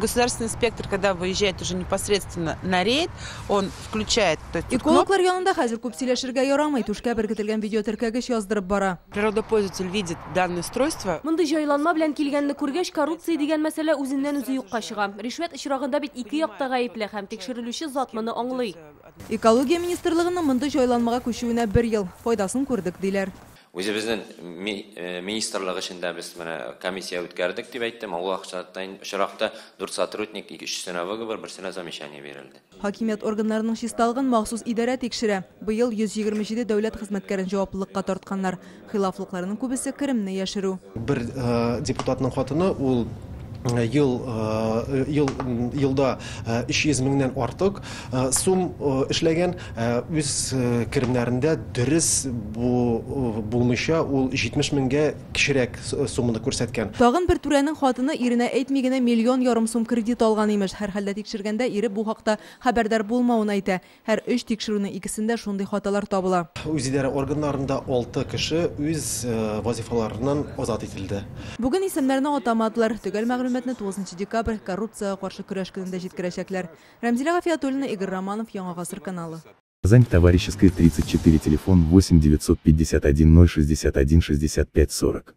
Государственный инспектор, когда выезжает уже непосредственно на рейд, он включает, то есть Экологлар янында хәзер күп сөйләшергә ярамый, түшкә беркетелгән видеотеркәгеч яздырып бара. Природопользователь видит данное устройство. Мондый җайланма белән килгәнне күргәч, коррупция дигән мәсьәлә үзеннән-үзе юкка чыга. Ришвәт очрагында бит ике як та гаепле һәм тикшерелүче зат моны аңлый. Экология министрлыгының мондый җайланмага күчүенә бер ел. Файдасын күрдек, диләр. Үзебезнең министрлык эчендә без менә комиссия үткәрдек дип әйттем. Ул очракта 4 сотрудник, өчесенә выговор, берсенә замечание бирелде. Хакимият органнарының чисталыгын махсус идарә тикшерә. Быел 127 дәүләт хезмәткәрен җаваплылыкка тартканнар. Хилафлыкларның күбесе керемне яшерү. Бер депутатның хатыны ул ел ел елда 300 меңнән артык сум эшләгән, үз керемнәрендә дөрес булмыйча ул 70 меңгә кечерәк сумманы күрсәткән. Тагын бер түрәнең хатыны иренә әйтми генә 1,5 миллион сум кредит алган имеш. Һәрхәлдә тикшергәндә ире бу хакта хәбәрдар булмавын әйтә. Һәр өч тикшерүнең икесендә шундый хаталар табыла. Үзидарә органнарында 6 кеше үз вазифаларыннан азат ителде. Бүген исемнәрне атамадылар. Төгәл мәгълүматны 9 декабрь коррупциягә каршы көрәш көнендә җиткерәчәкләр. Рәмзилә Гафиятуллина, Игорь Романов, Яңа Гасыр каналы. Казань, Товарищеская, 34, телефон 8 951 061 65 40.